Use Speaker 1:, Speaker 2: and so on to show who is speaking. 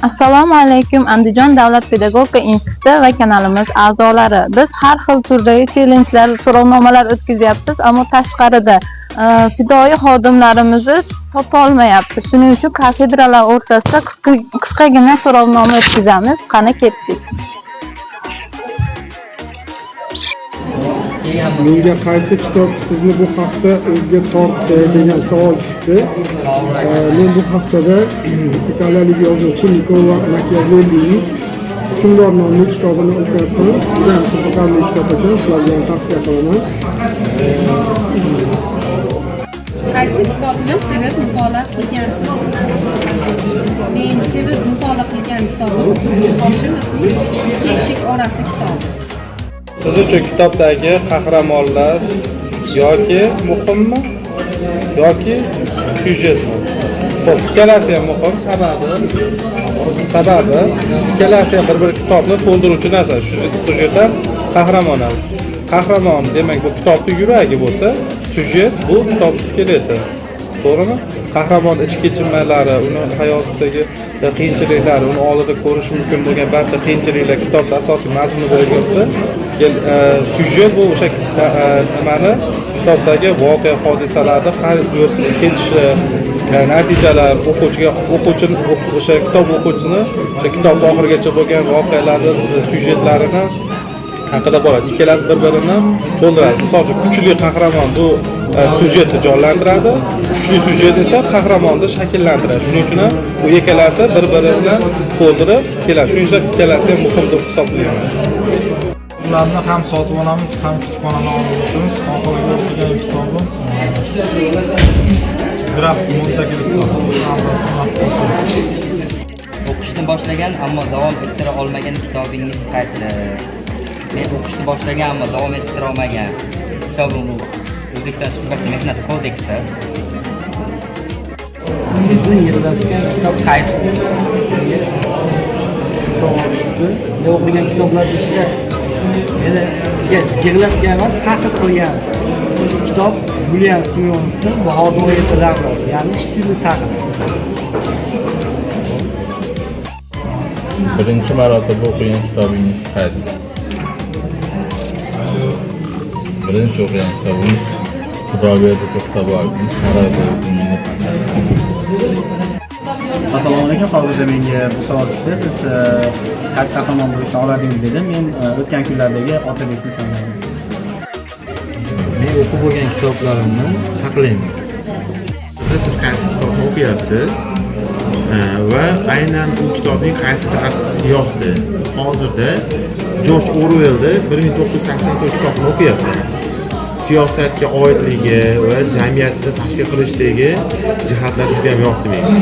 Speaker 1: Assalomu alaykum, Andijon davlat pedagogika instituti va kanalimiz a'zolari. Biz har xil turdagi challengelar, so'rovnomalar o'tkazyapmiz, ammo tashqarida fidoyi xodimlarimizni topa olmayapmiz. Shuning uchun kafedralar o'rtasida qisqagina so'rovnoma o'tkazamiz. Qani, ketdik.
Speaker 2: Menga qaysi kitob sizni bu hafta o'ziga tortdi degan savol tushibdi. Men bu haftada italiyalik yozuvchi Nikolo Makiavellining "Hukmdor" nomli kitobini o'qiyapman. Juda ham qiziqarli kitob ekan, sizlarga ham tavsiya qilaman.
Speaker 3: Qaysi kitobni sevib mutolaa qilgansiz? Men sevib mutolaa qilgan kitobim Hoshimovning "Ikki eshik orasi" kitobi.
Speaker 4: Siz uchun kitobdagi qahramonlar yoki muhimmi yoki syujetmi? Xo'p, ikkalasi ham muhim. Sababi ikkalasi ham bir-bir kitobni to'ldiruvchi narsa. Syujet ham, qahramon ham. Qahramon demak bu kitobni yuragi bo'lsa, syujet bu kitob skeleti. To'g'rimi? Qahramon ichki kechinmalari, uni hayotidagi qiyinchiliklari, uni oldida ko'rish mumkin bo'lgan barcha qiyinchiliklar kitobda asosiy mazmuni bo'lib yotsa, syujet bu o'sha nimani, kitobdagi voqea hodisalarni har ketishi, natijalar, o'quvchiga, o'quvchini, o'sha kitob o'quvchisini o'sha kitobni oxirigacha bo'lgan voqealarni syujetlarini haqida boradi. Ikkalasi bir birini to'ldiradi. Misol uchun, kuchli qahramon bu syujetni jonlantiradi, kuchli syujet esa qahramonni shakllantiradi. Shuning uchun ham bu ikkalasi bir birini to'ldirib keladi. Shuning uchun ikkalasi ham muhim deb hisoblayman.
Speaker 5: Ularni ham sotib olamiz, ham kutubxonadan olib o'tamiz. Oxirgi o'qigan kitobim "Graf Monte Kristo".
Speaker 6: O'qishni boshlagan, ammo davom ettira olmagan kitobingiz qaysi? Men o'qishni boshlagan, ammo davom ettira olmagan kitobim bu O'zbekiston Respublikasi Mehnat kodeksi.
Speaker 7: Sizni yig'latgan kitob
Speaker 6: Qaysi?
Speaker 7: Savol tushibdi. Men o'qigan kitoblar ichida meni yig'latgan emas, ta'sir qilgan kitob Yulian Semyonovning "Bahorda 17 davrasi", ya'ni "Shtilli sahna".
Speaker 8: Birinchi marotaba o'qigan kitobingiz qaysi? Birinchi o'qigan kitobimiz Xudoberdi To'xtaboyevning "Saroydagi asari".
Speaker 9: Assalomu alaykum. Hozirda menga bu savol tushdi. Siz qaysi qahramon bo'lishni xohlardingiz dedi. Men "O'tgan kunlardagi Otabekni" tanladim.
Speaker 10: Men o'qib bo'lgan kitoblarimni saqlayman.
Speaker 11: Siz qaysi kitobni o'qiyapsiz va aynan u kitobning qaysi jihati sizga yoqdi? Hozirda Jorj Oruellni "1984" kitobini o'qiyapman. Siyosatga oidligi va jamiyatni tashkil qilishdagi jihatlar juda ham yoqdi menga.